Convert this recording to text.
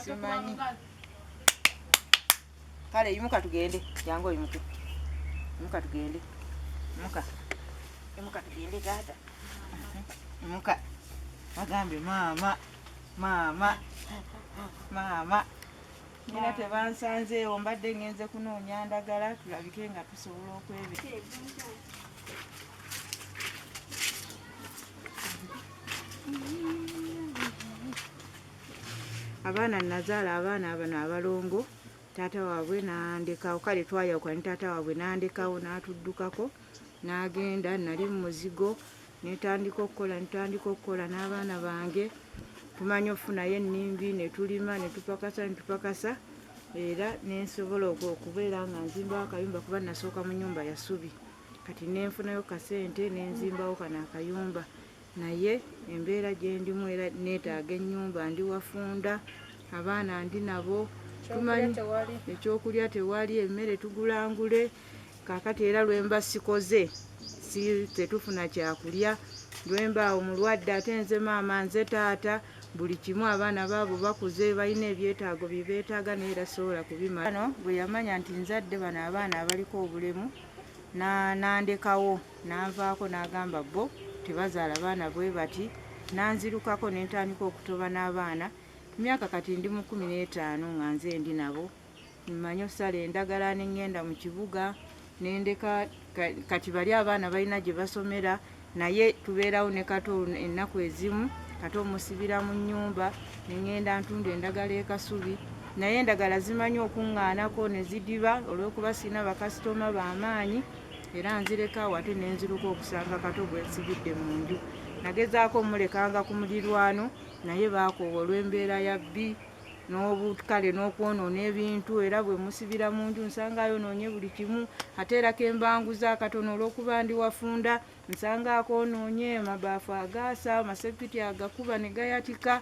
Simanyi. Kale yimuka tugende, jangu oyimuke. Yimuka tugende. Yimuka. Yimuka tugende taata. Yimuka. Bagambye maama, maama, maama. Era tebansanzeewo mbadde ngenze kunoonya ndagala tulabike nga tusobola okwebe. Abaana nazaala abaana bano abalongo taata waabwe nandekawo kale twayawukana ne taata waabwe nandekawo n'atuddukako n'agenda nali mu muzigo netandika okukola netandika okukola n'abaana bange tumanyi ofunayo ennimbi ne tulima ne tupakasa ne tupakasa era nensobola okubeera nga nzimbawo akayumba kuba nasooka mu nyumba ya ssubi kati nenfunayo kasente nenzimbawo kano akayumba Naye embeera gyendimu era neetaaga ennyumba, ndi wafunda, abaana ndi nabo, tumanyi ekyokulya tewali, emmere tugula ngule. Kaakati era lwemba sikoze si tetufuna kyakulya, lwemba awo mulwadde ate nze maama nze taata buli kimu abaana baabo bakuze balina ebyetaago bye beetaaga naye era sobola kubimala. Bwe yamanya nti nzadde bano abaana abaliko obulemu n'andekawo n'anvaako n'agamba bo tebazaala baana bwe bati n'anzirukako ne ntandika okutoba n'abaana myaka kati ndi mu 15 nga nze ndi nabo mmanyi osala endagala ne ŋŋenda mu kibuga ne ndeka kati bali abaana balina gye basomera naye tubeerawo ne kato ennaku ezimu kato omusibira mu nnyumba ne ŋŋenda ntunda endagala e Kasubi naye endagala zimanyi okuŋŋaanako ne zidiba olw'okuba sirina bakasitoma b'amaanyi era nzireka awo ate ne nziruka okusanga kato gwe nsibidde mu nju nagezaako omulekanga ku mulirwano naye baakoowa olw'embeera ya bbi n'obukale n'okwonoona ebintu era bwe musibira mu nju nsanga ayonoonye buli kimu ate era kembanguza akatono olw'okuba ndi wafunda nsanga akoonoonye amabaafu agaasa amasepiti agakuba ne gayatika.